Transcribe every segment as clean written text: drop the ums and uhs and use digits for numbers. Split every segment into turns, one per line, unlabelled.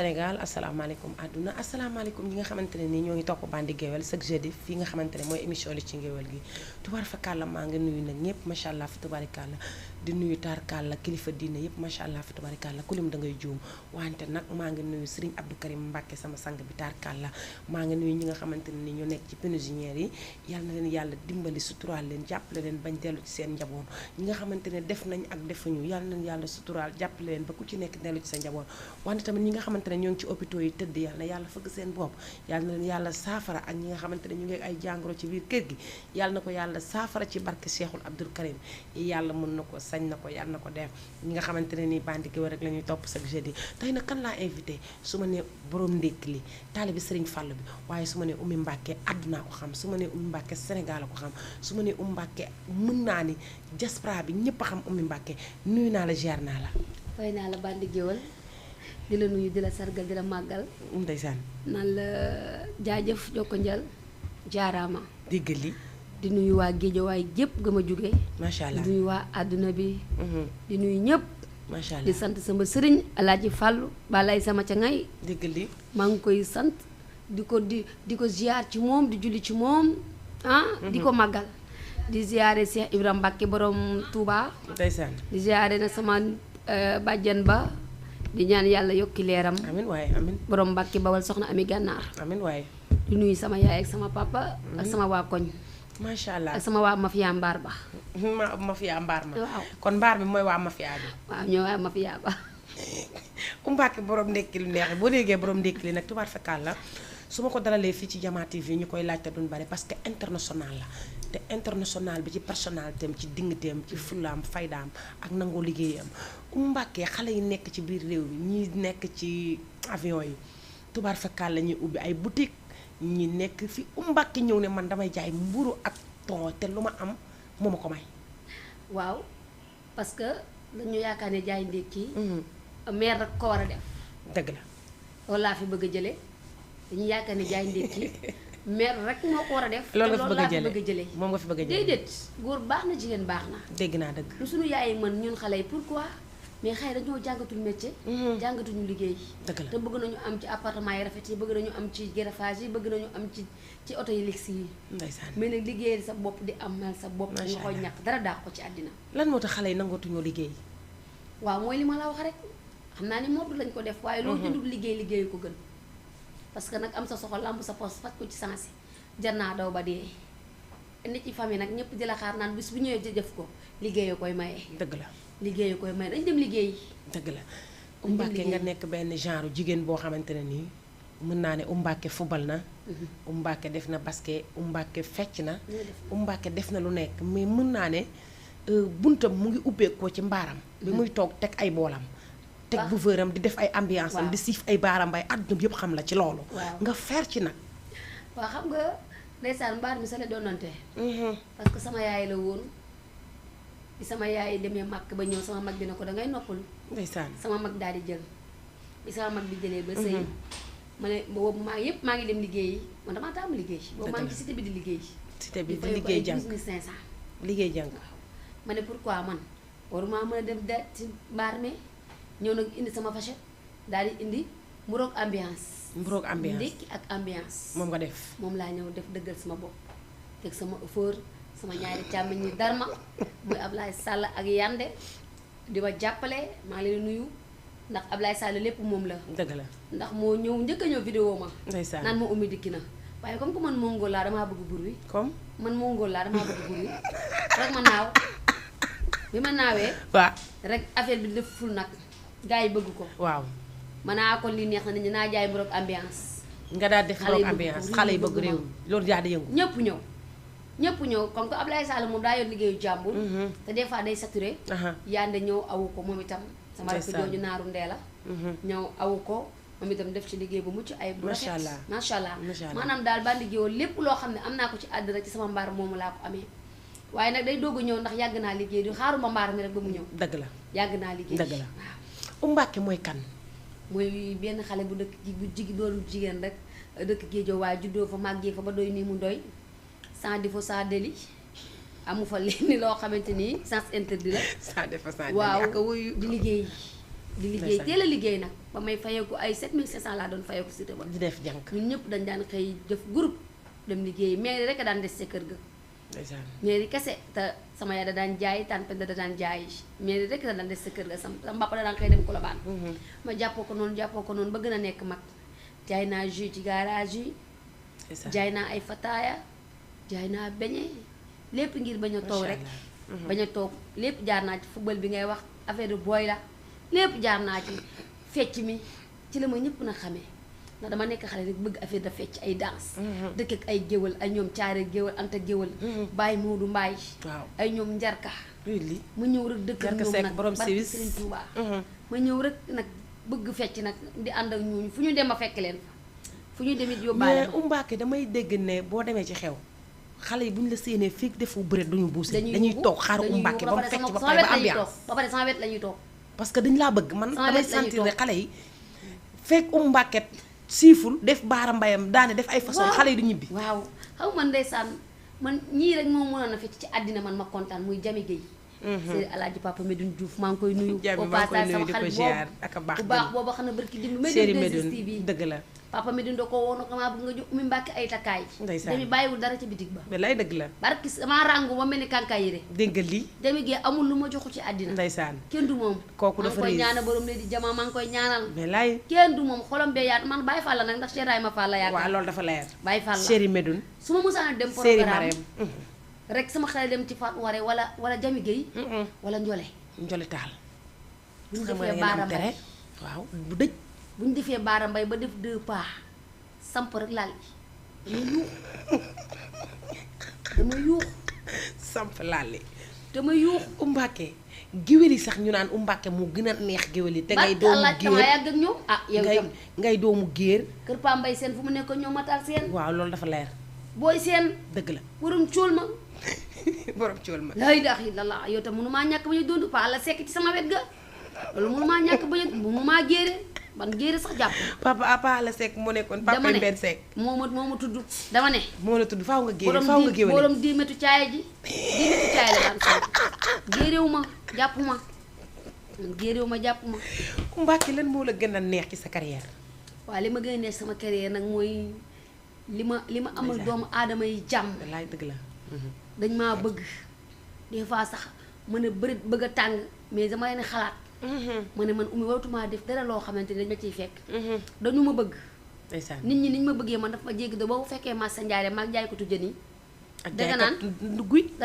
Sénégal asalaamaaleykum àdduna asalaamaaleykum ñi nga xamante ne nii ñoo ngi topp bandi géwél chaque jeudi fii nga xamante ne mooy émission li ci ngéwél gi tubaar fa kàlla maa ngi nuyu nag ñëpp macha allah fi tubaarikàlla di nuyu taar kàlla kilifa diine yëpp macha allah fi tubaarikàlla kulim da ngay juum wante nag maa ngi nuyu Serigne Abdou Karim Mbacke sama sang bi taar kàlla maa ngi nuyu ñi nga xamante ne nii ñoo nekk ci pénitentiaire yi yal na leen yàlla dimbali suturaal leen jàppale leen bañ dellu ci seen njaboot ñi nga xamante ne def nañ ak defuñu yal na leen yàlla suturaal jàppale leen ba ku ci nekk dellu ci sa njaboot wante tamit ñi nga xamante ne ñoo ngi ci hôpitaux yi tëdd yàlla yàlla fëgg seen bopp yàlla na leen yàlla saafara ak ñi nga xamante ne ñu ngi ay jàngoro ci biir kër gi yàlla na ko yàlla saafara ci barke Cheikhul Abdoul Karim yàlla mën na ko sañ na ko yàlla na ko def ñi nga xamante ne nii bandi géwél rek la ñuy topp chaque jeudi tey nag kan laa invité su ma ne borom ndékki li taalibi Serigne Fall bi waaye su ma ne Oumy Mbacke àdduna ko xam su ma ne Oumy Mbacke Sénégal ko xam su ma ne Oumy Mbacke mën naa ni diaspora bi ñëpp a xam Oumy Mbacke nuyu naa la ziar naa la
fay naa la bandi géwél di la nuyu di la sargal di la màggal
ndeysaan
naan la jaajëf jokko njal jaaraama
dégg li
di nuyu waa Géejawaay gépp ga ma jóge
macha allah
di nuyu waa àdduna bi di nuyu ñëpp
macha allah
di sant sama sëriñ Alaaji Fàllu balay sama ca ngay
dégg li
maa ngi koy sant di ko ziar ci moom di julli ci moom di ko màggal di ziare Cheikh Ibrahima Mbacke borom Touba
ndeysaan
di ziare na sama bàjjan ba di ñaan yàlla yokki leeram
amin waaye amin
borom Mbacke bawal soxna Ami Gànnaar
amin waaye
di nuyu sama yaay ak sama papa ak sama waa koñ
macha allah
ak sama waa mafia mbaar ba
mafia mbaar ma
waaw
kon mbaar bi mooy waa mafia bi
waaw ñoo waa mafia ba
Mbacke borom ndékki lu neex boo déggee borom ndékki li nag tubaar fekkaal la su ma ko dalalee fii ci Jama TV ñu koy laajte duñ bari parce que international la te international bi ci personnalité am ci dignitéem ci fulaam faydaam ak nangoo liggéeyam Mbacke xale yi nekk ci biir réew mi ñi nekk ci avion yi tubaar fekkaal la ñuy ubbi ay boutique ñi nekk fi Mbacke ñëw ne man damay jaay mburu ak ton te lu ma am moo ma ko may
waaw parce que dañu yaakaar ne jaay ndékki meer rek ko war a def
dëgg la
loolu laa fi bëgg a jëlee dañuy yaakaar ne jaay ndékki meer rek moo ko war a def
loolu
te
nga fi
laa
bëgg a
fi bëgg a jëlee
moom nga fi bëgg a jëlee
déedéet góor baax na jigéen baax na
dégg naa dëgg
lu suñu yaay yi mën ñun xale yi pourquoi mais xëy dañoo jàngatul métier jàngatuñu liggéey
dëgg la
te bëgg nañu am ci appartement yi rafet yi bëgg nañu am ci greffage yi bëgg nañu am ci oto yi luxe yi
ndeysaan
mais nag liggéeyal sa bopp di am mel sa bopp nga koy ñàkk dara daax ko ci àddina
lan moo tax xale yi nangootuñoo liggéey
waaw mooy li ma la wax rek xam naa ni moom lañ ko def waaye loolu jëndul liggéeyu ko gën parce que nag am sa soxla lamb sa poste faj ko ci sansi jar naa daw ba dee nit ci famille nag ñëpp di la xaar naan bis bu ñëwee jëf ko liggéeyu koy maye
dëgg la
liggéeyu koy maye dañ dem liggéey
dëgg la Mbacke nga nekk benn genre jigéen boo xamante ne nii mën naa ne Mbacke fubal na Mbacke def na basket Mbacke fecc na Mbacke def na lu nekk mais mën naa ne buntam mu ngi ubbeekoo ci mbaaram bi muy toog teg ay boolam teg bu vëram di def ay ambiance am di siif ay baaram bay àdduna bi yëpp xam la ci loolu nga fer ci nag
waaw xam nga ndeysaan mbaar mi sa la doonante parce que sama yaay la woon bi sama yaay demee màkk ba ñëw sama mag dina ko dangay noppalu
ndeysaan
sama mag daal di jël bi sama mag bi jëlee ba sëy ma ne boobu maa ngi dem liggéeyi man damaa taamu liggéey boobu maa ngi ci cité bi di liggéey
cité bi di liggéey jàng
1500
liggéey jàng
ma ne pourquoi man waruma mën a dem da ci mbaar mi ñëw nag indi sama facette daal di indi mburoog ambiance ndékki ak ambiance
moom nga def
moom laa ñëw def dëggal sama bopp teg sama ëffër sama ñaari càmmiñ ñi darma muy Ablaye Sall ak Yande di ma jàppale maa ngi leen nuyu ndax Ablaye Sall lépp moom la
dëgg la
ndax moo ñëw njëkk a ñëw vidéo ma
ndeysaan
naan ma Oumy dikki na waaye comme que man mongol laa damaa bëgg bur wi
comme
man mongol laa damaa bëgg bur wi rek ma naaw bi ma naawee
waaw
rek affaire bi def ful nag gars yi bëgg ko
waaw
ma naa kon li neex na nit ñi naa jaay mburoog ambiance
nga daal def mburoog ambiance xale yi bëgg réew loolu daal di yëngu
ñëpp ñëw comme que Ablaye Sall moom daa yor liggéeyu jàmbur te des fois day saturé Yande ñëw awu ko moom itam sama rakk jooju naaru ndee la ñëw awu ko moom itam def ci liggéey bu mucc ay bu rafet macha allah maanaam daal bandi géwél lépp loo xam ne am naa ko ci àddina ci sama mbaar moomu laa ko amee waaye nag day doog a ñëw ndax yàgg naa liggéey di xaaruma mbaar mi rek ba mu ñëw
dëgg la
yàgg naa liggéey
dëgg la waaw Mbacke mooy kan
mooy benn xale bu dëkk bu doolu jigéen rek dëkk Géejo waaye juddoo fa màggee fa ba doy nii mu doy sans défaut sans délit amu fa lenn loo xamante ni sens interdit la
sans défaut sans délit
waaw
ak wuyu
di liggéey teel a liggéey nag ba may fayeeku ay 7500 laa doon fayeeku cité ba
di def jànk
ñun ñëpp dañ daan xëy def groupe dem liggéey mairie rek a daan des ca kër ga mairie kese te sama yaay da daan jaay tànn da daan jaay mairie rek da daan des ca kër ga sama mbappa da daan xëy dem Colobane ma jàppoo ko noonu ba gën a nekk mag jaay naa jus ci garage yi jaay naa ay fataaya jaay naa beñe lépp ngir bañ a toog rek bañ a toog lépp jaar naa ci football bi ngay wax affaire de boy la lépp jaar naa ci fecc mi ci la ma ñëpp na xamee ndax dama nekk xale rek bëgg affaire da fecc ay danse dëkk ak ay géwal ay ñoom caare géwal anta géwal Baye Moodu Mbaay ay ñoom njarka ma ñëw rek dëkk ak ñoom nag barke Serigne Touba ma ñëw rek nag bëgg fecc nag di ànd ak ñooñu fu ñu dem a fekk leen fu ñu demit yóbbaale
mais Mbacké damay dégg ne boo demee ci xew xale yi bu ñu la séenee fii defu bëre duñu buuse dañuy toog xaar Mbacké ba mu fecc ba pare ba ambiance
ba pare sama wet la ñuy toog
parce que dañ laa bëgg man damay sentir ne xale yi fekk Mbacké siiful def baara mbayam daane def ay façon xale yi du ñibbi
waaw xaw man ndeysaan man ñii rek moo mënoon a fecc ci àddina man ma kontaan muy Jami Gueye Sëriñ Alaaji Papa Medoune Diouf maa ngi koy nuyu au passage sama xarit boobu bu baax boobu xam ne barki dimb Medoune TV
dëgg la
Papa Medoune da ko woon ko maa bëgg nga jox Oumy Mbacké ay takkaay dami bàyyiwul dara ci bitig ba
lay dëgg la
barki sama rangu ma mel ni kànkaay yére
dégg lii
Jami Gueye amul lu ma joxu ci àddina
ndeysaan
kenn du moom
kooku dafa
maa ngi koy ñaanal borom ne di jama maa ngi koy ñaanal
lay
kenn du moom xolam bee yaat man Baye Fall la nag ndax Cheikh Rayma Fall la yaakaar
waaw loolu dafa leer
Baye Fall la
Chéri Medoune
su ma musaana dem programme rek sama xale dem ci Fatou Waré wala Jami Gueye wala Njole Taal bu ñu defee baara mbay
waaw bu dëj
bu ñu defee baara mbay ba def 2 pas samp rek laal bi dama yuux
samp laal
dama yuux
Mbacké géwél yi sax ñu naan Mbacké moo gën a neex géwél yi te ngay doomu géer
yàgg ak ñoom yow itam
ngay doomu géer
kër Pa Mbay seen fu mu nekk ñoom Matar seen
waaw loolu dafa leer
booy seen
dëgg la
warum cóol ma
borom cool ma
laa ilaaha illallaah yow tam mënu maa ñàkk ba ñu dund Pa la sekk ci sama wet ga loolu mënu maa ñàkk ba ñu mënu maa géere ban géere sax jàpp
papa la sekk moo nekkoon papa benn sekk
moo ma tudd dama ne
moo la tudd faaw nga géere faaw nga géwél
borom di metu caaya ji di metu caaya la daan sol géerewu ma jàpp ma géerewu ma jàpp ma
Mbacké lan moo la gën a neex ci sa carrière
waaw li ma gën a neex sama carrière nag mooy li ma amal doomu aadama yi jàmm
wallaay dëgg la
dañ maa bëgg des fois sax mën a bëgg a tàng mais dama leen xalaat ma ne man Oumy waratumaa def dara loo xamante ni dañ ma ciy fekk dañu ma bëgg nit ñi niñ ma bëggee man dafa ma jéggi da boo fekkee massa njaare maag jaay ko tu jën yi danga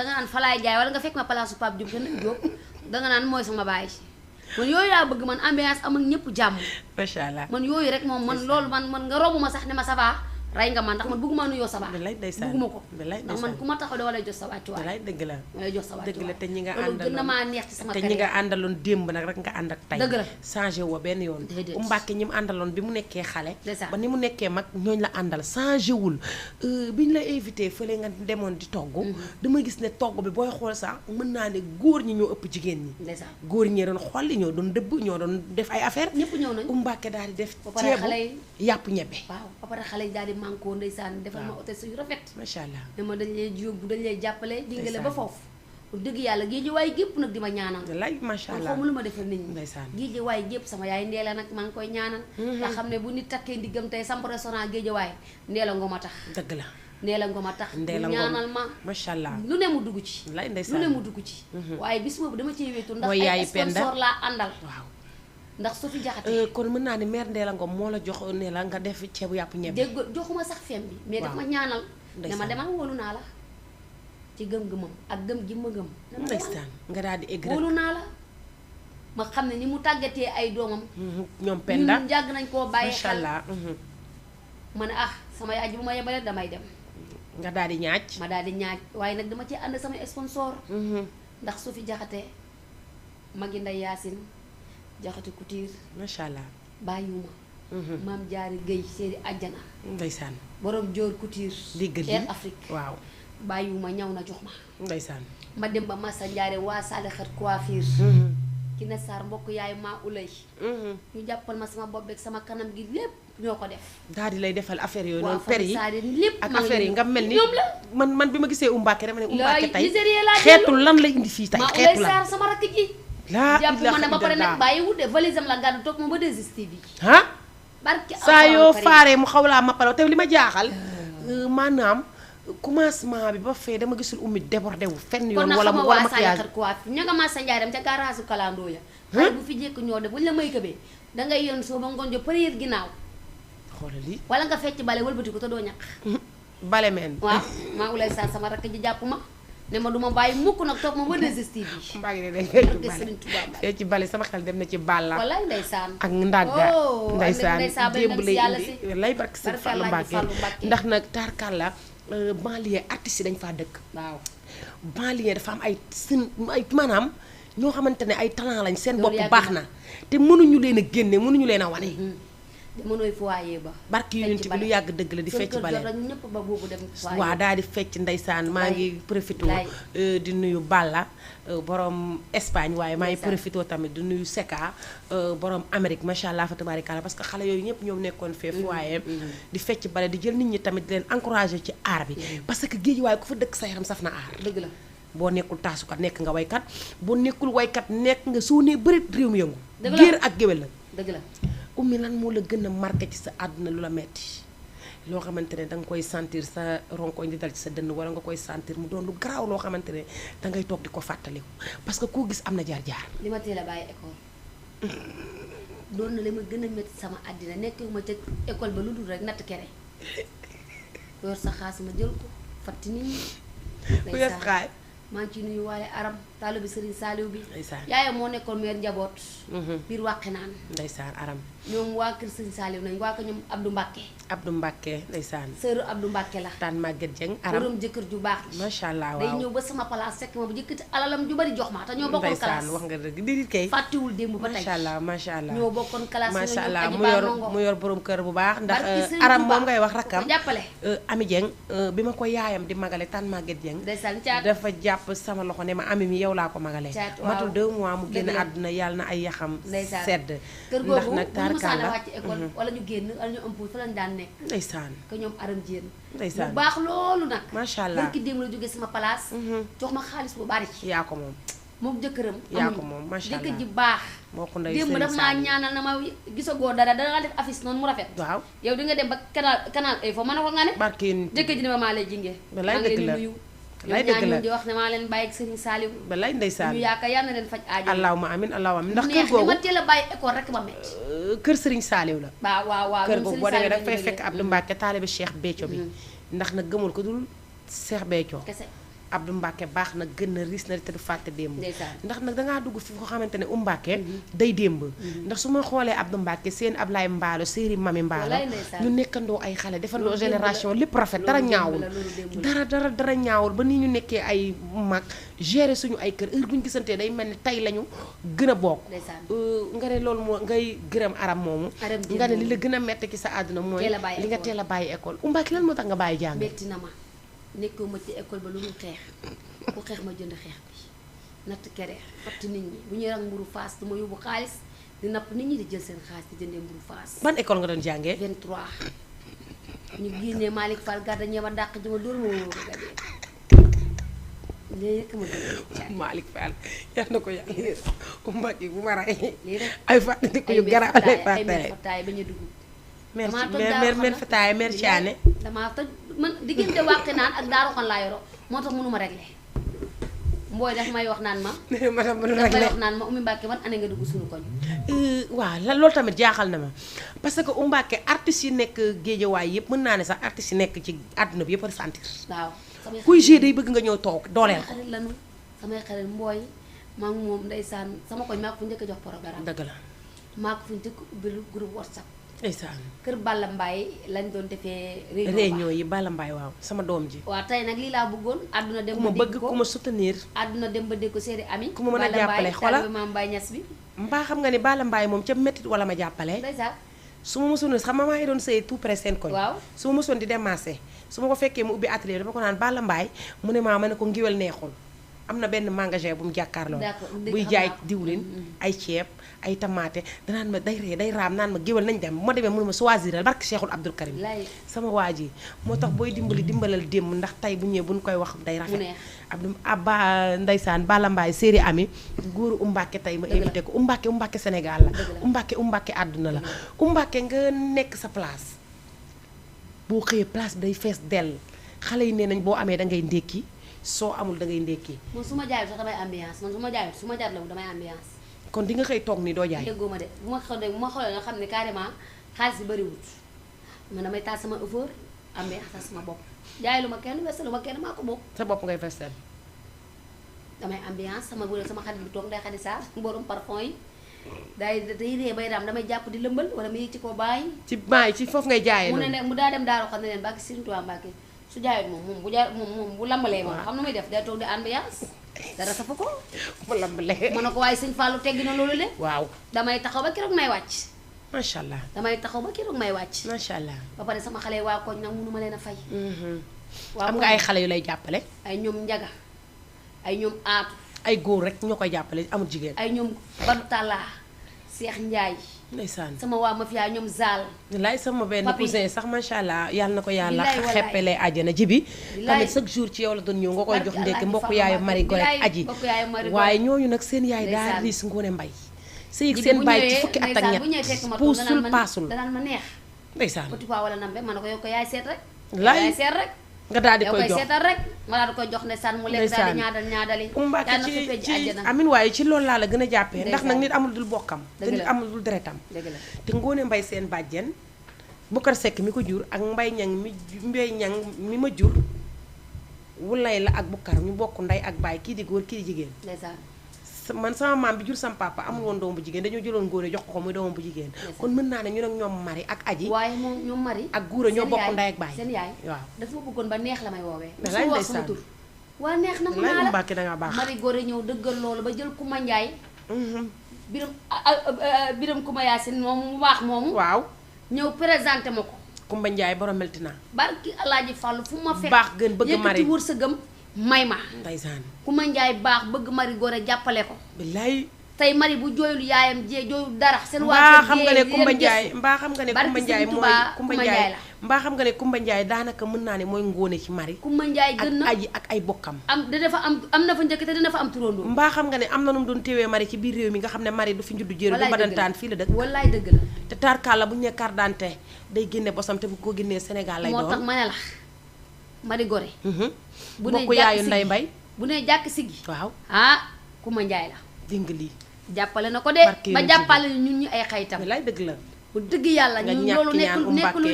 naan falaay jaay wala nga fekk ma palaasu Pape Diop Diop danga naan mooy sama baay man yooyu laa bëgg man ambiance am ak ñëpp jàmm
macha allah
man yooyu rek moom man loolu man nga robu ma sax ne ma ça va ray nga man ndax man bëgguma nuyoo sa baax bëgguma ko ndax man ku ma taxaw da wala jox sa wàccuwaay
dëgg la
wala jox sa wàccuwaay
dëgg la te ñi nga
loolu
àndaloon
gën na maa neex ci sama
te ñi nga àndaloon démb nag rek nga ànd ak tey
dëgg la
changé woo benn yoon Mbacké ñi mu àndaloon bi mu nekkee xale
ba
ni mu nekkee mag ñooñ la àndal changé wul bi ñu la invité fële nga demoon di togg dama gis ne togg bi booy xool sax mën naa ne góor ñi ñoo ëpp jigéen ñi góor ñi doon xolli ñoo doon dëbb ñoo doon def ay affaire
ñëpp ñëw nañ
Mbacké daal di def ceebu yàpp ñebbe
waaw ba pare xale yi daal di mànkoo ndeysaan defal ma hôtesse yu rafet
macha allah
ne ma dañ lay yóbbu dañ lay jàppale dingale ba foofu dëgg yàlla géej waaye gépp nag di ma ñaanal
wallaay macha allah
xaw ma lu ma defal nit ñi
ndeysaan
géej waaye gépp sama yaay ndeela nag maa ngi koy ñaanal nga xam ne bu nit takkee ndiggam tey samp restaurant géej waaye ndeela ngoma tax
dëgg la
ndeela ngoma tax mu ñaanal ma
macha allah
lu ne mu dugg ci
wallaay
lu
ndeysaan
ne mu dugg ci waaye bis boobu dama ciy wéetu ndax
mooy
ay
yaayu Penda
sponsor laa àndal
waaw
ndax su fi jaxate
kon mën naa ne mère Ndella Ngom moo la jox ne la nga def ceebu yàpp ñebbe
dégg joxuma sax fem bi mais daf ma ñaanal ne ma demal wóolu naa la ci gëm-gëmam ak gëm gi ma gëm
ndeysaan nga daal di egg
wóolu naa la ma xam ne ni mu tàggatee ay doomam
ñoom Penda
ñun jàgg nañ koo bàyyi
macha
xel
allah
ma ne sama yaay ji bu ma yebalee damay dem
nga daal di ñaaj
ma daal di ñaaj waaye nag dama ci ànd sama sponsor ndax su fi jaxatee magi nday Yaasin jaxate couture
macha allah
bàyyiwuma maam jaari Guèye seedi àjjana
ndeysaan
borom joor couture
digg
Air Afrique
waaw
bàyyiwuma ñaw na jox ma
ndeysaan
ma dem ba Massa Ndiare waa Sali xat coiffure ki ne Sarr mbokk yaay maa ulay ñu jàppal ma sama bopp ak sama kanam gi lépp ñoo ko def
daal di lay defal affaire yooyu noonu per yi
lépp
ak affaire yi nga mel ni
ñoom la
man bi ma gisee Mbacké dama ne Mbacké tey
Nigéria laa
xeetu lan la indi fii tey
maa
xeetu
ulay
lan
Sarr sama rakk ji jàpp ma ne ba pare nag bàyyi wut de valise am la gàddu toog ma ba 2STV
ah
barke
saa yoo faaree mu xaw laa mappalaw te li ma jaaxal maanaam commencement bi ba fee dama gisul ummi débordé wu fenn yoon wala mu wala maquillage
ña nga masa njaay dem ca garage kalandoo ya xale bu fi jékk ñoo def buñ la may këbee dangay yoon soo ba ngoon jo première ginnaaw
xoolal lii
wala nga fecc bale wëlbati ko te doo ñaq
bale meen
waaw maa ngi lay sant sama rakk ji jàpp ma ne ma duma bàyyi mukk nag toog ma ba 2STV bi
mbaa ngi ne day ci bale sama xel dem na ci balla
wallaay ndeysaan
ak ndàgga ndeysaan démb lay indi lay barke sëñ Fallu Mbàkke ndax nag tarkalla banlieue artistes yi dañ faa dëkk
waaw
banlieue dafa am ay maanaam ñoo xamante ne ay talent lañ seen bopp baax na te mënuñu leen a génne mënuñu leen a wane
mënooy foyer ba
barki yonent bi lu yàgg dëgg la di fecc bale
ñëpp ba boobu dem
waaw daal di fecc ndeysaan maa ngi profité di nuyu Balla borom Espagne waaye maa ngi profité tamit di nuyu Seka borom Amérique macha allah fa tabaarikalla parce que xale yooyu ñëpp ñoom nekkoon fee foyer di fecc bale di jël nit ñi tamit di leen encouragé ci art bi parce que géej waaye ku fa dëkk sa yaram saf na art
dëgg la
boo nekkul taasukat nekk nga waykat boo nekkul waykat nekk nga soo nee bërit réew mi yëngu géer ak géwél la
dëgg la
ummi lan moo la gën a marqué ci sa àdduna lu la metti loo xamante ne danga koy sentir sa ronkoñ di dal ci sa dënn wala nga koy sentir mu doon lu garaaw loo xamante ne dangay toog di ko fàttaliku parce que koo gis am na jaar-jaar
li ma teel a bàyyi école doon na li ma gën a métti sama àddina nekkuma ca école ba lu dul rek natt kere yor sa xaas ma jël ko fatti nit ñi
ku yor xaay
maa ngi ciy nuyu waale aram taalibe Serigne Saliou bi
ndeysaan
yaayam moo nekkoon meer njaboot biir wàqi naan
ndeysaan aram
ñoom waa kër Serigne Saliou nañ waa ko ñoom Abdou Mbacke
Abdou Mbacke ndeysaan
sœuru Abdou Mbacke la
taan Maguette Dieng aram
borom jëkkër ju baax ji
macha allah
day
waaw
ñëw ba sama place fekk ma bu jëkkati alalam ju bari jox ma te ñoo bokkoon classe
wax nga dëgg di kay
fàttiwul démb ba tey
macha allah
ñoo bokkoon classe
macha allah mu yor borom kër bu baax ndax
Barki Serigne
aram
Touba
moom ngay wax rakkam
jàppale
Ami Dieng bi ma ko yaayam di magale taan Maguette Dieng
ndeysaan caat
dafa jàpp sama loxo ne ma ami mi yow laa ko magalee matul 2 mois mu génn àdduna yàlla na ay yaxam sedd
kër
ndax
googu
nag
bu ñu musaana
taarkalla
wàcc école wala ñu génn wala ñu ëmp fa lañ daan nekk
ndeysaan
que ñoom aram jéen
ndeysaan
bu baax loolu nag
macha allah
barki démb la jógee sama place jox ma xaalis bu bari
yaa ko moom
moom jëkkëram
yaa ko moom macha allah
jëkkër ji baax
moo ko ndey
démb daf maa ñaanal na ma gisagoo dara danga def affiche noonu mu rafet
waaw
yow di nga dem ba canal info mën a ko nga ne
barke yéen
jëkkër ji ne ma maa lay jingee
balay dëgg la
lay dëgg la di wax ne maa leen bàyyi ak Serigne Saliou
balay ndeysaan
ñu yaakaar yal na leen faj aajo
allahuma amin allahuma amin ndax kër
neex
googu
ma teel a bàyyi école rek ba metti
kër Serigne Saliou la
waaw
kër googu boo demee
Saliou
danga fay fekk Abdou Mbacke taalibe Cheikh Béthio bi ndax nag gëmul ko dul Cheikh Béthio
kese
Abdou Mbacke baax na gën na riis na te du fàtte démb
ndeysaan
ndax nag dangaa dugg fi ko xamante ne Mbacke day démb ndax su ma xoolee Abdou Mbacke seen Ablaye Mbaalo séeri Mami Mbaalo ñu nekkandoo ay xale defandoo génération lépp rafet dara ñaawul dara ñaawul ba nii ñu nekkee ay mag gérer suñu ay kër heure bu ñu gisantee day mel ni tey lañu gën a bokk nga ne loolu moo ngay gërëm aram moomu nga ne li la gën a metti ci sa àdduna mooy li nga teel a bàyyi école Mbacke lan moo tax nga bàyyi jàng
metti na ma nekkoo ma ci école ba lu mu xeex ku xeex ma jënd xeex bi natt kere fatt nit ñi bu ñuy rang mburu faas du ma yóbbu xaalis di napp nit ñi di jël seen xaalis di jëndee mburu faas
ban école nga doon jàngee
23 ñu génnee Malick Fall garda ñeema dàq ji ma dóor ma wóor ga dee léegi rek ma gën
Malick Fall yal na ko yàlla yéer Mbacke bu ma rey
lii rek
ay fàttali ko yu garaaw lay fàttali
fataay ba ñu dugg
mère fataay mère Thiané
damaa toj man diggante wàqi naan ak daaru xon laa yoro moo tax mënuma réglé mbooy daf may wax naan ma
daf may
wax naan ma Oumy Mbacke man année nga dugg suñu koñ
waaw loolu tamit jaaxal na ma parce que Mbacke artistes yi nekk géejawaay yëpp mën naa ne sax artistes yi nekk ci àdduna bi yëpp a sentir
waaw
kuy g day bëgg nga ñëw toog dooleel ko
xarit lanu samay xarit mbooy maa ngi moom ndeysaan sama koñ maa ko fu njëkk a jox programme
dëgg la
maa ko fu njëkk ubbil groupe WhatsApp
ndeysaan
kër Balla Mbaye lañ doon defee
réunion yi Balla Mbaye waaw sama doom ji
waaw tey nag lii laa bëggoon àdduna dem
ku ma bëgg ku ma soutenir
àdduna dem ba dégg ko séeri ami
ku ma mën a jàppale xoolal
Maam Mbaye Ñas bi
mbaa xam nga ni Balla Mbaye moom ca méttit wala ma jàppale
ndeysaan
su ma mosoon xam ma maa ngi doon sëy tout près seen koñ
waaw
su ma mosoon di démarché su ma ko fekkee mu ubbi atelier dama ko naan Balla Mbaye mu ne maa ma ne ko ngiwel neexul am na benn magasin bu mu jàkkaarloo buy jaay diwlin ay ceeb ay tamaate danaan ma day raam naan ma géwal nañ dem bu ma demee mënu ma choisiral barke Cheikhul Abdoul Karim sama waa ji moo tax booy dimbalal démb ndax tey bu ñëwee buñ koy wax day rafet abba ndeysaan Balla Mbaye série ami góoru Umbake tey ma invité ko Umbake Sénégal la Umbake àdduna la Umbake nga nekk sa place boo xëyee place day fees dell xale yi nee nañ boo amee da ngay ndékki soo amul da ngay ndékki
man su ma jaayut sax damay ambiance man su ma jaayut su ma jar la damay ambiance
kon di nga xëy toog ni doo jaay
déggoo ma de bu ma xoolee nga xam ne carrément xaalis bi bëriwut man damay taal sama effort ambiance sama bopp jaay lu ma kenn vestel lu ma kenn maa ko bokk
sa bopp ngay vestel
damay ambiance sama bu sama xarit bi toog nday xadi saar borom parfum yi day ree bay raam damay jàpp di lëmbal wala mu yëg ci ko bàyyi
ci foofu ngay jaayee
mu ne ne mu daa dem daaru xam ne leen bàkki Sëriñ Tuubaa Mbàkke su jaayut moom bu lambalee moom xam na muy def day toog di ambiance dara safa ko
bu lambalee
mën na ko waaye sëñ Fallou teggi na loolu le
waaw
damay taxaw ba keroog may wàcc
macha allah
damay taxaw ba keroog may wàcc
macha allah
ba pare sama xale waa koñ nag mënuma leen a fay
am nga ay xale yu lay jàppale
ay ñoom njaga ay ñoom aatu
ay góor rek ñoo koy jàppale amul jigéen
ay ñoom Badu Talla Cheikh Ndiaye
ndeysaan
sama waa mafia ñoom Zal
laay sama benn cousin sax macha allah yàlla na ko yàlla xeppele àjjana jibi tamit chaque jour ci yow la doon ñëw nga koy jox ndekki mbokk yaayu mari gore aji waaye ñooñu nag seen yaay daal riis Ngoone Mbay sëy seen bàyyi ci fukki at ak ñett puusul paasul
danaan ma neex
ndeysaan
petit pois wala nambe ma ne ko yow ko yaay seet rek
laay
yaay seet rek
nga daal di koy jox
seetal rek ma daal di koy jox ndeysaan mu lekk daal di ñaadali
Umbake ci amin waaye ci loolu laa la gën a jàppee ndax nag nit amul dul bokkam te nit amul dul deretam te Ngoone Mbay seen bàjjen Bukar Sekk mi ko jur ak Mbay Ñang mi ma jur wulay la ak Bukar ñu bokk ndey ak baay kii di góor kii di jigéen man sama maam bi jur sama papa amul woon doom bu jigéen dañoo jëloon Ngoone jox ko muy doomam bu jigéen kon mën naa ne ñu nag ñoom Mari ak Aji
waaye moom ñoom Mari
ak Guura ñoo bokk ndey ak baay
seen yaay
waaw
dafa ma bëggoon ba neex la may woowee
lay
wax sama tur waa neex na mu naa la
Umbake dangaa baax
Mari Góore ñëw dëggal loolu ba jël Kuma Njaay biram Kuma Yaasin moom mu baax moomu
waaw
ñëw présenté ma ko
Kumba Njaay borom meltina
barki Alaaji Fàllu fu ma fekk
baax gën bëgg Mari
yëkkati wërsëgam may ma
ndeysaan
Kuma Njaay baax bëgg Mari Góore jàppale ko
billaay
tey Mari bu jooyul yaayam jooyul dara seen
mbaa xam nga ne Kumba Njaay mbaa xam nga ne
barki
Kumba Njaay
Sëriñ
mooy
Tuubaa
Kumba
Kuma
Njaay
Njaay la
mbaa xam nga ne Kumba Njaay daanaka mën naa ne mooy Ngoone ci Mari
Kuma Njaay gën na
ak Aji ak ay bokkam
am na fa njëkk te dina fa am turandoo
mbaa xam nga ne am na nu mu doon téewee Mari ci biir réew mi nga xam ne Mari du fi njuddu jéer du badantaan fii la dëkk
wallaay dëgg la
te tarkalla bu ñu nee carte d'identité day génne bosam te bu ko génnee Sénégal lay doon
moo tax ma ne la Mari Góore bu ne
bokk yaayu Ndey Mbay
bu ne jàkk sigi
waaw
Kuma Njaay la
dégg nga lii
jàppale na ko de ba jàppale ñun ñu ay xaytam
lay dëgg la
bu dëgg yàlla ñun loolu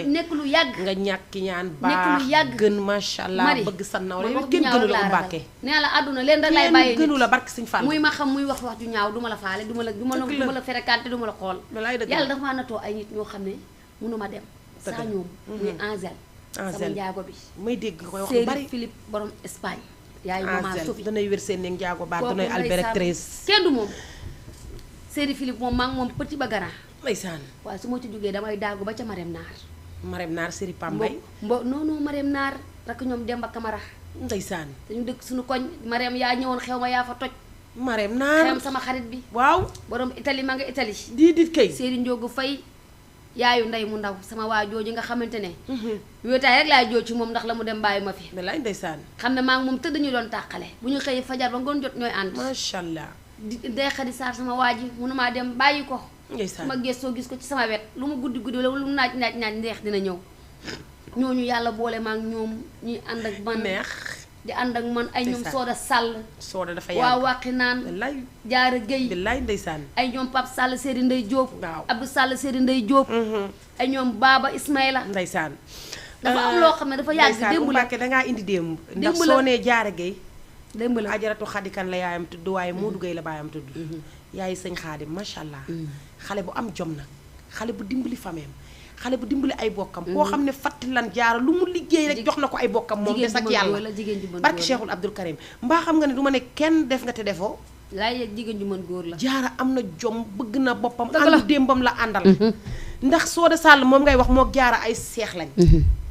nekk lu yàgg
nga ñàkk ñaan
nekk lu
baax
yàgg
gën macha allah bëgg sa nawle yow kenn gënu la Umbake
nee la àdduna leen rek lay bàyyi
gënu la barke Sëñ Fall
muy ma xam muy wax ju ñaaw duma la faale duma la fréquenté duma la xool yàlla dafa maa natoo ay nit ñoo xam ne mënuma dem saa ñoom muy Angel sama njaago bi
may dégg nga koy wax lu bari
Séeri Philippe borom Espagne yaayu maman Sophie
danay wér seen neeg njaago baax danay Albert 13
kenn du moom Séeri Philippe moom maa ngi moom petit ba grand
ndeysaan
waaye su ma ci jógee damay daagu ba ca Marème Naar Séeri Pambay non Marème Naar rek ñoom Demba Camara
ndeysaan
dañu dëkk suñu koñ Marème yaa ñëwoon xew ma yaa fa toj
Marème Naar
xewam sama xarit bi
waaw
borom Italie ma nga Italie
di kay
Séeri Ndiogu Fay yaayu ndey mu ndaw sama waa jooju nga xamante ne wéetaay rek laay joo ci moom ndax la mu dem bàyyi ma fi
wallaay ndeysaan
xam ne maa ngi moom tëdd ñu doon tàqale bu ñu xëyee fajar ba ngoon jot ñooy ànd
macha allah
Ndey Xadi Saar sama waa ji mënumaa dem bàyyi ko
ndeysaan
ma gëstoo gis ko ci sama wet lu mu guddi guddi wala lu mu naaj neex dina ñëw ñooñu yàlla boole ma ak ñoom ñuy ànd ak man
neex
di ànd ak man ay ñoom Sooda Sall
Sooda dafa yàgg
waa wàqi naan
wallaay
Jaara Géy
billaay ndeysaan
ay ñoom Pape Sall Séeri Ndey Jóob
waaw
Abdou Sall Séeri Ndey Jóob ay ñoom Baaba Ismaïla
ndeysaan
dafa am loo xam ne dafa yàgg démb la
Umbake dangaa indi démb ndax
démb la
soo nee Jaara Géy
démb la
ajaratu xadikan la yaayam tudd waaye Moodu Géy la baayam tudd yaay sëñ Xaadim macha allah xale bu am jom nag xale bu dimbali fameem xale bu dimbali ay bokkam koo xam ne fàttali lan jaara lu mu liggéey rek jox na ko ay bokkam moom des ak yàlla barki Cheikhul Abdoul Karim mbaa xam nga ne du ma ne kenn def nga te defoo
laay yegg jigéen ju mën góor la
jaara am na jom bëgg na boppam àndu démbam la àndal ndax Sooda Sall moom ngay wax moo jaara ay seex lañ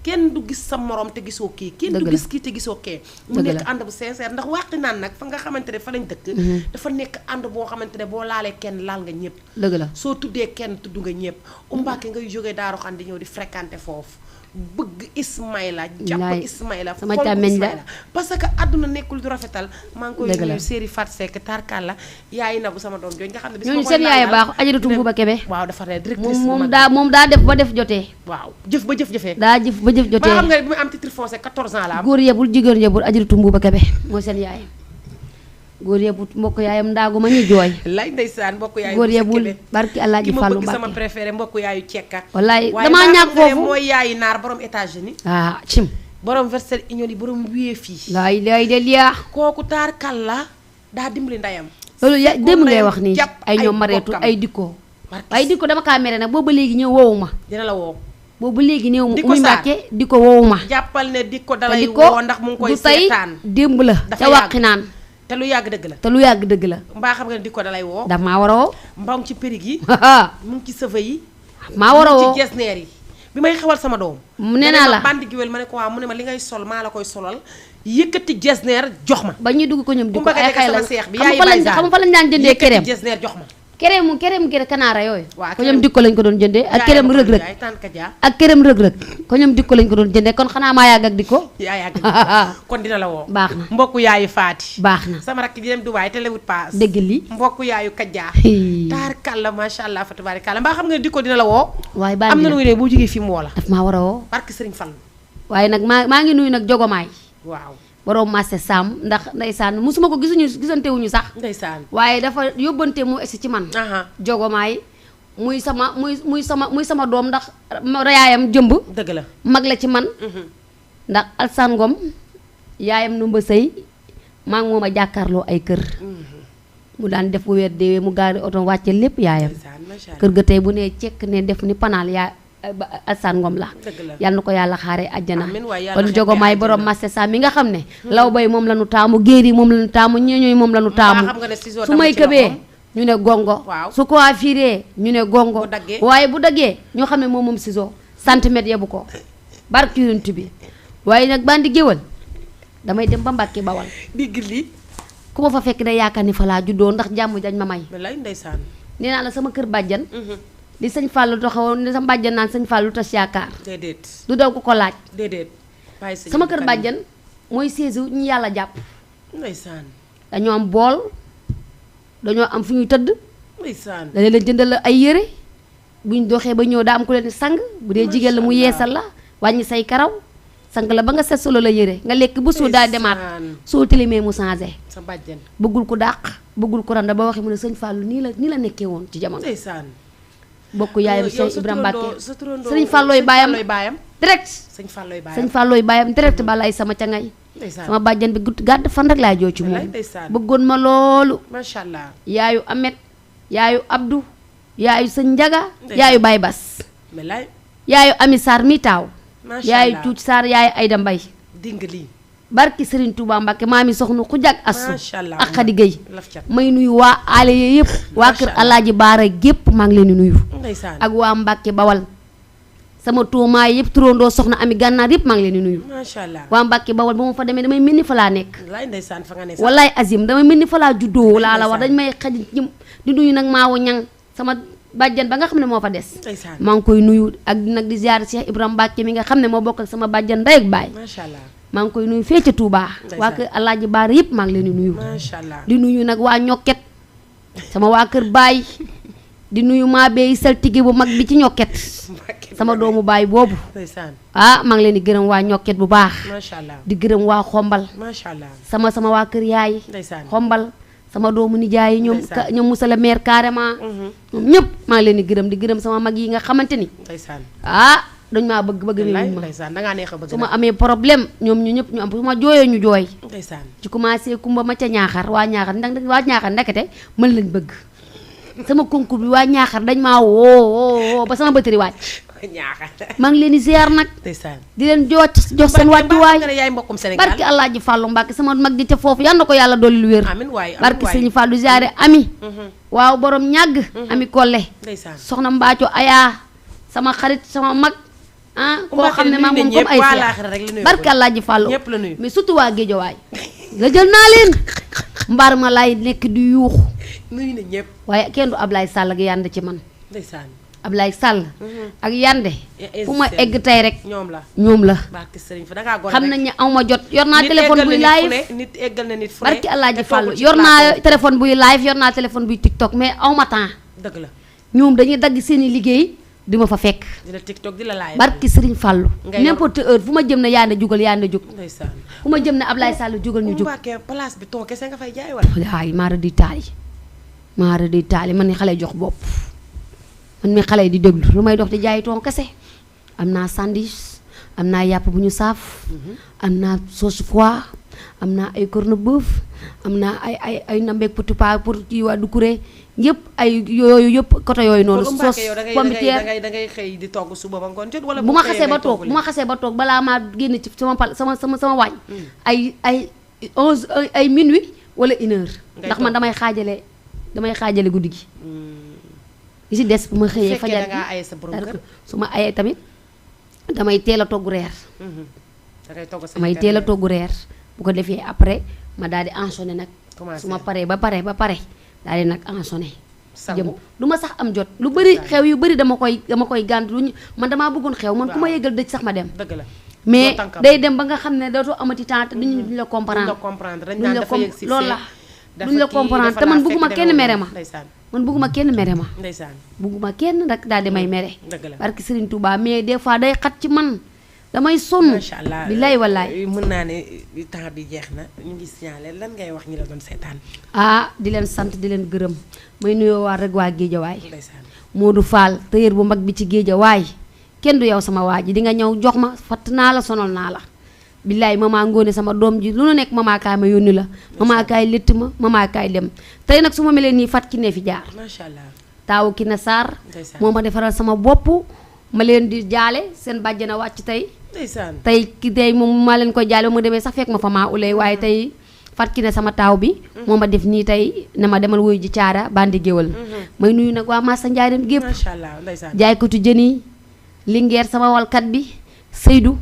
kenn du gis sa morom te gisoo kii kenn du gis kii te gisoo kee mu nekk ànd bu sincère ndax wàqi naan nag fa nga xamante ne fa lañ dëkk dafa nekk ànd boo xamante ne boo laalee kenn laal nga ñëpp
dëgg la
soo tuddee kenn tudd nga ñëpp Mbacké ngay jógee Daaru Xan di ñëw di fréquenter foofu bëgg Ismaïla jàpp Ismaïla
sama càmmeñ la
parce que àdduna nekkul du rafetal maa ngi koy nuyu série Fat Seck tarkalla yaay Nabu sama doom jooju nga xam ne bis
ñooñu seen yaay baax Ajaratu Mbuuba Kebe
waaw dafa ne directrice
moom daa def ba def jotee
waaw jëf ba jëf jëfee
daa jëf ba jëf jotee
ba xam nga bi muy am titre foncier 14 ans la am
góor yebul jigéen yebul Ajaratu Mbuuba Kebe mooy seen yaay góor yebul mbokk yaayam ndaagu ma ñu jooy
lay ndeysaan mbokk yaayu
góor yebul barki Alaaji Fàllu Mbàkke
sama préféré mbokk yaayu Cekka
wallaay damaa ñàkk foofu
mooy yaayi naar borom États-Unis
cim
borom Western Union yi borom wiyee fii
laay lay de liyaa
kooku taar kàlla daa dimbali ndeyam
loolu ya démb ngay wax nii ay ñoom mareetu ay dikko waaye dikko dama kaa mere nag boobu ba léegi ñëw woowu ma
dina la woo
boobu léegi ñëw mu Oumy Mbàkke dikko woowu ma
jàppal ne dikko dalay woo ndax mu ngi koy seetaan
du tey démb la ca wàqi naan
te lu yàgg dëgg la
te lu yàgg dëgg la
mbaa xam nga ne dikko dalay woo
daf maa war a woo
mbaa ci périg yi mu ngi ci sëfa yi
maa war a woo
ci gesneer yi bi may xewal sama doom
nee naa la
bandi giwél ma ne ko waaw mu ne ma li ngay sol maa la koy solal yëkkati gesneer jox ma
ba ñuy dugg ko ñoom di ko ay xay la
seex bi
xam fa lañ daan jëndee këreem
gesneer jox ma
këreem kanaara yooyu ko ñoom dikko lañ ko doon jëndee ak këreem rëg-rëg ak këreem rëg-rëg ko ñoom dikko lañ ko doon jëndee kon xanaa maa yàgg ak dikko
yaa yàgg kon dina la woo
baax na
mbokku yaayu faati
baax na
sama rakk ji dem Dubaay te lewut paas
dégg li
mbokku yaayu kajjaa taar kàlla masha Allah fa tabaarikàlla mbaa xam nga ne dikko dina la woo
waaye
am na nu muy dee boo jógee fi mu woo la
daf maa war a woo
barke Sëriñ Fallu
waaye nag maa ngi nuyu nag jogomaay
waaw
borom marché Sam ndax ndeysaan musuma ko gisantewuñu sax
ndeysaan
waaye dafa yóbbante mu egsi ci man jogomaay muy sama doom ndax yaayam jëmb
dëgg la
mag la ci man ndax Alsaan Ngom yaayam nu mba sëy maa ngi moom a jàkkaarloo ay kër mu daan def bu weer deewee mu gaari oto wàcce lépp yaayam kër ga tey bu nee cekk ne def ni panaal yaay Alsaan Ngom la yal na ko yàlla xaare àjjana kon jogomaay borom marché Sam mi nga xam ne law bay moom la ñu taamu géer yi moom la ñu taamu ñeeñooy moom la ñu taamu su may këbee ñu ne gongo su ko afiree ñu ne gongo waaye bu daggee ñoo xam ne moom ciseau centimètre yebu ko barki yunt bi waaye nag bandi géwal damay dem ba Mbàkke Bawal
digg li
ku ma fa fekk day yaakaar ni fa laa juddoo ndax jàmm jañ ma may
ndeysaan
nee naa la sama kër bàjjan li sëñ Fallou taxawoon ni sa bàjjan naan sëñ Fallou tas yaakaar
déedéet
du daw ko laaj
déedéet
sama kër bàjjan mooy séesu ñu yàlla jàpp
ndeysaan
dañoo am bool dañoo am fu ñuy tëdd
ndeysaan
dañu leen jëndal ay yére buñ doxee ba ñëw daa am ku leen sang bu dee jigéen la mu yeesal la wàññi say karaw sang la ba nga set solo la yére nga lekk ba suur daal demaat soo tilimee mu changé
sa bàjjan
bëggul ko dàq bëggul ko randa ba waxee mu ne sëñ Fallou nii la nekkee woon ci jamono
ndeysaan
bokk yaayam Cheikh Ibrahima Mbacke sëñ Fallooy baayam direct sëñ Fallooy baayam direct balay sama ca ngay sama bàjjan bi gàdd fan rek laay joo ci moom bëggoon ma loolu
macha allah
yaayu Amet yaayu Abdou yaayu sëñ Njaga yaayu Baye Bas yaayu Ami Sarr mi taaw yaayu Cuuc Sarr yaayu Ayda Mbay
ding lii
barki Serigne Touba Mbacke maami soxna Xujak Assu ak Xadi Gay may nuyu waa aale yee yëpp waa kër Alaaji Baara gépp maa ngi leen di nuyu ak waa Mbacke Bawal sama tuumaay yëpp turandoo soxna Ami Gànnaar yëpp maa ngi leen di nuyu
macha allah
waa Mbacke Bawal ba ma fa demee damay mel ni fa laa nekk
ndeysaan fa nga ne
wallaay Azim damay mel ni fa laa juddoo laa la wax dañ may xaj di nuyu nag maawo ñang sama bàjjan ba nga xam ne moo fa des maa ngi koy nuyu ak nag di ziar Cheikh Ibrahima Mbacke mi nga xam ne moo bokk ak sama bàjjan ndey ak baay
macha allah
maa ngi koy nuyu fee ca Touba waa kër Alaaji Baara yëpp maa ngi leen di nuyu
macha allah
di nuyu nag waa ñokket sama waa kër baay di nuyu maa beey saltige bu mag bi ci ñokket sama doomu baay boobu maa ngi leen di gërëm waa ñokket bu baax
macha allah
di gërëm waa xombal
macha allah
sama waa kër yaay xombal sama doomu nijaay ñoom monsieur le maire carrément ñoom ñëpp maa ngi leen di gërëm sama mag yi nga xamante ni dañ maa bëgg nañu ma su ma amee problème ñoom ñu ñëpp ñu am su ma jooyee ñu jooy ci commencé kumba ma ca ñaaxar waa ñaaxar ndekete mën lañ bëgg sama concours bi waa ñaaxar dañ maa woo ba sama batterie wàcc maa ngi leen di ziar nag di leen jox seen wàccuwaay barki Alaaji Fàllu Mbàkke sama mag di ca foofu yal na ko yàlla dolli lu wér barki Sëñ Fàllu ziare ami waaw borom ñàgg ami Kolle soxna Mbaaco Ayaa sama xarit sama mag koo xam ne maa moom comme ay seex barke Alaaji Fàllu mais surtout waa Géejawaay nga jël naa leen mbaar ma laay nekk di yuuxu
nuyu na ñëpp
waaye kenn du Ablaye Sall ak Yande ci man
ndeysaan
Ablaye Sall ak Yande fu ma egg tey rek
ñoom la barke Serigne fa dangaa gor
xam nañ ne aw ma jot yor naa téléphone buy live
nit eggal na nit fu
barke Alaaji Fàllu yor naa téléphone buy live yor naa téléphone buy TikTok mais aw ma temps
dëgg la
ñoom dañuy dagg seeni liggéey di ma fa fekk
di la TikTok di la live
barke Serigne Fàllu n'importe heure fu ma jëm ne Yande jugal Yande jug
ndeysaan
fu ma jëm ne Ablaye Sall jugal ñu jug
Mbàkke place bi ton kese nga fay jaay wala
waay maara di taali man ni xale jox bopp man mi xale yi di déglu lu may dox di jaay ton kese am naa sandwich am naa yàpp bu ñu saaf am naa sauce foie am naa ay corned-beef am naa ay nambeeg petit pas pour kii waa du kuré yëpp ay yooyu yëpp côté yooyu noonu sauce pomme de terre
da ngay xëy di togg suba ba ngoon jot wala
bu ma xasee ba toog balaa maa génn ci sama waañ ay 11 ay minuit wala 1 heure ndax man damay xaajale guddi gi li si des bu ma xëyee fajar su ma ayee tamit damay teel a togg reer damay teel a togg reer bu ko defee après ma daal di enchaîner nag su ma paree ba pare daal di nag enchaîner jëm du ma sax am jot lu bëri xew yu bëri dama koy gànt luñu man damaa bëggoon xew man ku ma yëgal dëj sax ma dem mais day dem ba nga xam ne dootoo amati temps te duñ la comprendre loolu la duñ la comprendre te man bëgguma kenn mere ma bëgguma kenn rek daal di may mere barki Serigne Touba mais des fois day xat ci man damay sonn
macha allah
billaay wallaay
mën naa ne temps bi jeex na ñu ngi signalé lan ngay wax ñi la doon seetaan
di leen sant di leen gërëm may nuyoo waa rek waa Géejawaay Modou Fall tëyër bu mag bi ci Géejawaay kenn du yow sama waa ji di nga ñëw jox ma fatt naa la sonal naa la billaay mama Ngoone sama doom ji lu nu nekk mama kaay ma yónni la mama kaay létt ma mama kaay dem tey nag su ma melee nii fat ki ne fi jaar
macha allah
taawu ki na Sarr moo ma defaral sama bopp ma leen di jaale seen bàjjana wàcc tey moom maa leen koy jaale mu demee sax fekk ma fa maa uley waaye tey fat ki ne sama taaw bi moo ma def nii tey ne ma demal wuyu ji caara bandi géwal may nuyu nag waa Massa Ndiarème gépp jaaykatu jën yi Linguère sama walkat bi Seydou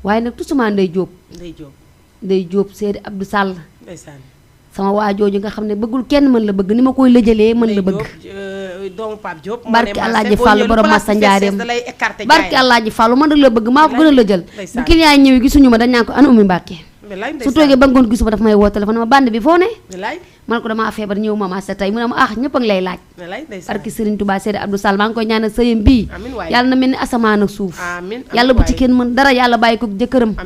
waaye nag tusuma Ndey Jóob Seydou Abdou Sall sama waa jooju nga xam ne bëggul kenn mën la bëgg ni ma koy lëjalee mën la bëgg
doomu Pape Diop
barki Alaaji Fàllu borom Massa Ndiarème barki Alaaji Fàllu man rek la bëgg maa ko gën a lëjal bu client ñëwee gisuñu ma dañ naan ko ana Oumy Mbàkke su toogee ba ngoon gisu ma daf may woo téléphone ma band bi foo ne man ko damaa feebar ñëw ma Massa tey mu ne ma ñëpp a ngi lay laaj barki Serigne Touba Seydou Abdou Sall maa ngi koy ñaanal sëyam bii yàlla na mel ni asamaan ak suuf yàlla bu ci kenn mën dara yàlla bàyyi ko jëkkëram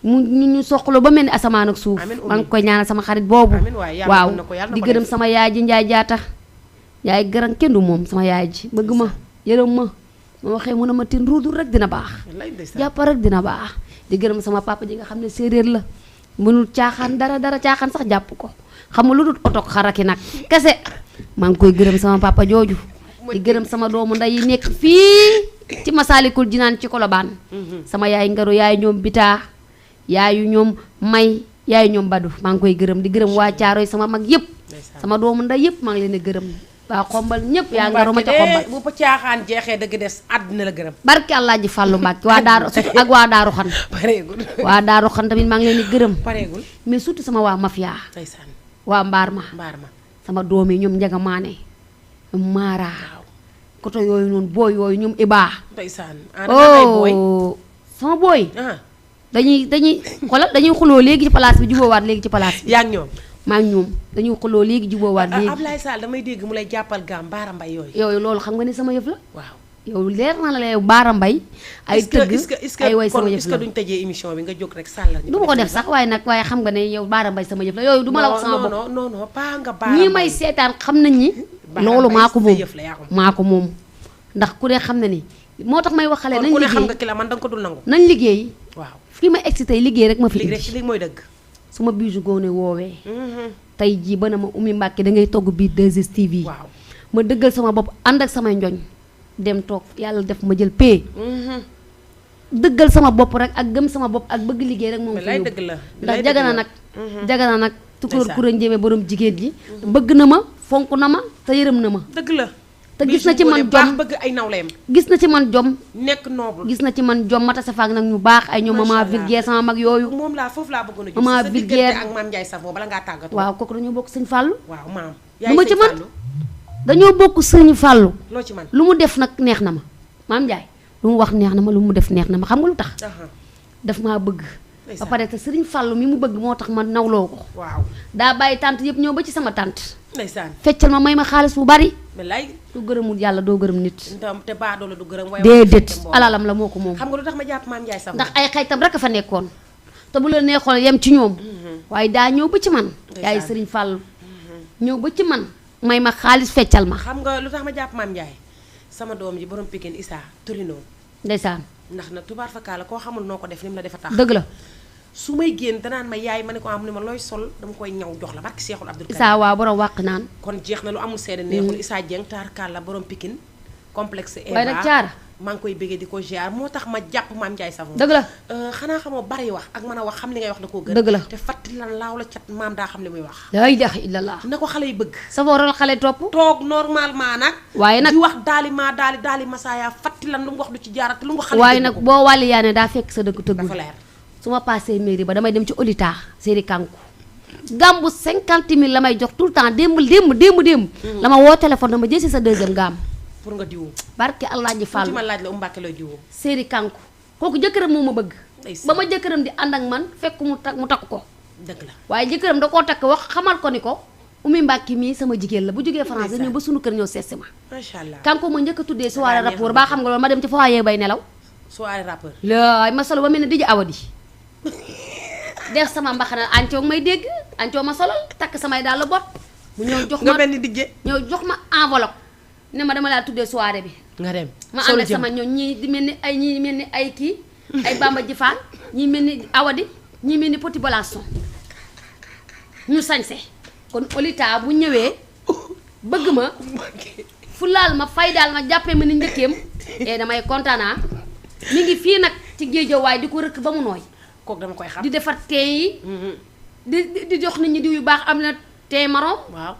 mu ñu soxla ba mel ni asamaan ak suuf maa ngi koy ñaanal sama xarit boobu waaw di gërëm sama yaay ji Njaay Jaata yaay gërëm kenn du moom sama yaay ji bëgg ma yërëm ma waxee mu ne ma tin ruudul rek dina baax jàpp rek dina baax di gërëm sama papa ji nga xam ne séeréer la mënul caaxaan dara caaxaan sax jàpp ko xam nga lu dul oto xaraki nag kese maa ngi koy gërëm sama papa jooju di gërëm sama doomu nday yi nekk fii ci Masaalikul Jinaan ci Kolobaan sama yaay ngaru yaay ñoom bitaa yaayu ñoom may yaayu ñoom badu maa ngi koy gërëm di gërëm waa Caaroy sama mag yëpp sama doomu nday yëpp maa ngi leen di gërëm waa xombal ñëpp yaa ngaru ma ca xombal
bu pa caaxaan jeexee dëgg des àddina la gërëm
barke Alaaji Fàllu Mbàkke waa daaru surtout ak waa daaru xan
pareegul
waa daaru xan tamit maa ngi leen di gërëm
pareegul
mais surtout sama waa mafia waa mbaar ma sama doom yi ñoom Njaga Maane Mara koto yooyu noonu booy yooyu ñoom Ibaa sama booy dañuy xoolal dañuy xuloo léegi ci place bi jubóowaat léegi ci place bi
yaa ngi ñoom
maa ngi ñoom dañuy xuloo léegi jubóowaat léegi
Ablaye Sall damay dégg mu lay jàppal gaam Baara Mbay
yooyu loolu xam nga ne sama yëf la waaw yow leer na la yow Baara Mbay ay tëgg ay way sama yëf la
est-ce que duñ tëjee émission bi nga jóg rek sàllal
du ma ko def sax waaye nag waaye xam nga ne yow Baara Mbay sama yëf la yooyu du ma la wax sama bopp
non pas nga Baara
ñi may seetaan xam nañ ni loolu maa ko moom ndax ku ne xam na ni moo tax may wax xale nañ liggéey
xam nga ki la man danga ko dul nangu
nañ liggéey
waaw
fii ma egsi tey liggéey rek ma fi
li mooy dëgg
su ma biisu góone woowee tey jii ba na ma Oumy Mbàkke da ngay togg biir 2STV
waaw
ma dëggal sama bopp ànd ak samay njoñ dem toog yàlla def ma jël pay dëggal sama bopp rek ak gëm sama bopp ak bëgg liggéey rek moom fi yóbbu ndax jagana nag tukulóor kuré njéeme borom jigéen ji bëgg na ma fonk na ma te yërëm na ma
dëgg la
te gis na ci man jom
bëgg ay nawleem.
gis na ci man jom.
nekk noble.
gis na ci man jom mata safaak nag ñu baax ay ñoom maman Vulgaire sama mag yooyu.
moom laa foofu laa bëggoon a gis.
maman Vulgaire
ak maam Ndiaye Savon bala ngaa tàggatoo.
waaw kooku dañoo bokk sëñ Fallou.
waaw maam.
lu ma ci man dañoo bokk sëñ Fallou.
loo ci man
lu mu def nag neex na ma maam Ndiaye lu mu wax neex na ma lu mu def neex na ma xam nga lu tax. daf maa bëgg. ba pare te sëriñ Fallou mi mu bëgg moo tax ma nawloo ko.
waaw
daa bàyyi tante yëpp ñëw ba ci sama tante.
ndeysaan
feccal ma may ma xaalis bu bari.
wallaay
du gërëmul yàlla doo gërëm nit.
te baadoo la du gërëm. waaye
déedéet alalam la moo ko moom.
xam nga lu tax ma jàpp maam Ndiaye Savon.
ndax ay xaytam rek a fa nekkoon. te bu la neexoon yem ci ñoom. waaye daa ñëw ba ci man. yaay sëriñ Fallou. ñëw ba ci man may ma xaalis feccal ma.
xam nga lu tax ma jàpp maam Ndiaye sama doom ji borom Pikine Issa Torino.
ndeysaan.
ndax nag tubaar fakkaala koo xamul noo ko def ni mu la defa tax.
dëgg la.
su may génn danaan ma yaay ma ne ko am ni ma looy sol dama koy ñaw jox la barki Seexul Abdul Karim.
Issa waaw borom wàq naan.
kon jeex na lu amul seede neexul. Issa Dieng taar kàlla borom Pikine complexe Eva
waaye nag caara
maa ngi koy bëggee di ko ziar moo tax ma jàpp maam Ndiaye Savon.
dëgg la.
xanaa xamoo bari wax ak mën a wax xam li ngay wax da koo gën.
dëgg la
te fàttali lan laaw la cat maam daa xam li muy wax.
la ilaha illallah.
na ko xale yi bëgg.
Savon ral xale topp.
toog normalement nag.
waaye nag
di wax daali masaaya fàttali lan lu mu wax du ci jaarat lu mu wax. xale
waaye nag boo wàlli yaane daa fekk sa dëkk tëggul.
dafa leer.
su ma paasee mairie ba damay dem ci Olita séeri kanku gàmbu 50 000 la may jox tout le temps démb la ma woo téléphone dama jël si sa deuxième gàmm
pour nga diwu
barke Allah ji Fall
ma laaj la Mbàkke lay diwoo
séeri kanku kooku jëkkëram moo ma bëgg ba ma jëkkëram di ànd ak man fekk mu takk ko
dëgg la
waaye jëkkëram da koo takk wax xamal ko ni ko Oumy Mbacke mii sama jigéen la bu jógee France ñëw ba sunu kër ñëw seesi ma
macha allah
kanku ma njëkk a tuddee soirée rapport baa xam nga loolu ma dem ci foyer bay nelaw
soirée rapport
laay ma solo ba mel ne diji awadi def sama mbaxana ancoo may dégg ancoo ma solal takk samay daal la bot mu ñëw jox ma
nga mel ni dijje
ñëw jox ma enveloppe ne ma dama laa tuddee soirée bi
nga dem
ma ànd ak sama ñoom ñii di mel ni ay kii ay bamba ji faal ñii mel ni awadi ñii mel ni petit bolasson ñu sañse kon Olita bu ñëwee bëgg ma fu laal ma fay daal ma jàppee ma ni njëkkeem damay kontaana mi ngi fii nag ci géejawaay di ko rëkk ba mu nooy
kooku dama koy xam
di defar teen yi di jox nit ñi diw yu baax am na teen marron
waaw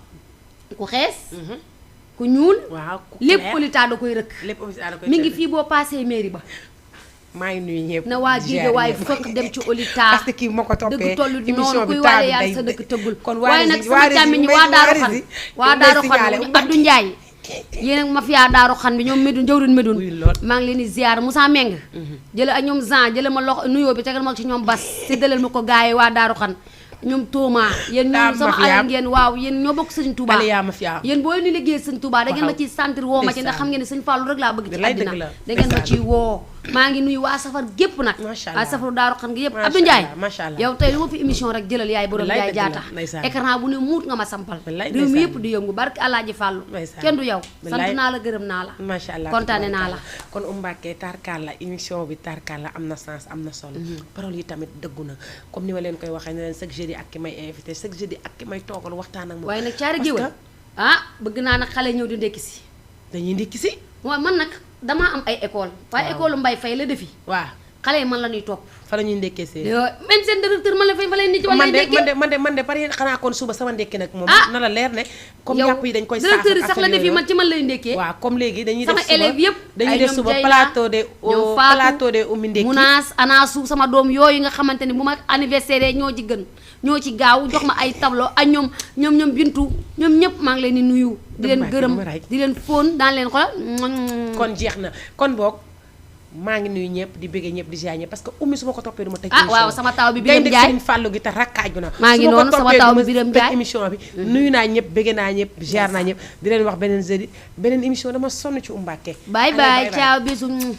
ku xees ku ñuul
waaw
lépp Olita da koy rëkk
lépp Olita da koy
mi ngi fii boo paasee mairie ba
maa ngi nuyu ñëpp
na waa géejawaay fokk dem ci Olita
parce que kii moo ko toppee
dëgg tollu
émission
noonu
bi
kuy waale yàlla sa dëkk tëggul
kon
waaye nag sama càmmiñ ñi waa daaru xan Abdou Ndiaye yéen ak mafia daaru xan bi ñoom Médoune njëwrin Médoune maa ngi leen di ziar Moussa Meng jële ak ñoom Jean jële ma loxo nuyoo bi tegal ma ci ñoom Bas séddaleel ma ko gaay waa daaru xan ñoom Thomas yéen ñoom sama alal ngeen waaw yéen ñoo bokk sëñ Touba yéen boo ni liggéey sëñ Touba da ngeen ma ciy sentir woo ma ci ndax xam ngeen ne sëñ Fallou rek laa bëgg ci àddina da ngeen ma ciy woo maa ngi nuyu waa safar gépp nag waa safaru daaru xan gi yëpp Abdou Ndiaye yow tey lu ma fi émission rek jëlal yaay borom yaay jaata écran bu ne muut nga ma sampal réew mi yëpp di yëngu barke Alaaji Fallou kenn du yow sant naa la gërëm naa la
macha allah
kontaane naa la
kon Mbacke tarkaal la émission bi tarkaal la am na sens am na solo parole yi tamit dëggu na comme ni ma leen koy waxee ne leen chaque jeudi ak ki may invité chaque jeudi ak ki may toogal waxtaan ak moom
waaye nag caari géwël bëgg naa nag xale ñëw di ndekki si
dañuy ndekki si
waaw man nag damaa am ay école waaye école Mbaye Faye la defi
waaw
xale yi man la ñuy topp
fa la ñuy ndekkee see
même seen directeur man la fay fa lay nit wala
man de pare xanaa kon suba sama ndekki nag moom na la leer ne comme yàpp yi dañ koy saaf
directeur yi sax la defi man ci man lay ndekkee
waaw comme léegi dañuy def
sama élèves yëpp
dañuy def suba plateau de Oumy ndekki
munaas anaasu sama doom yooyu nga xamante ne bu ma anniversaire ñoo ci gën ñoo ci gaaw jox ma ay tableau ak ñoom bintu ñoom ñëpp maa ngi leen di nuyu di leen gërëm di leen fóon daan leen xoolal
kon jeex na kon boog maa ngi nuyu ñëpp di bëggee ñëpp di ziar ñëpp parce que Oumy su ma ko toppee du ma tëj émission
waaw sama taw bi Biram Ndiaye
Sëriñ Fallou gi te rakkaaju na
maa ngi noonu sama taw bi Biram Ndiaye
émission bi nuyu naa ñëpp bëggee naa ñëpp ziar naa ñëpp di leen wax beneen jeudi beneen émission dama sonn ci Mbacke
bye bye ciao bisous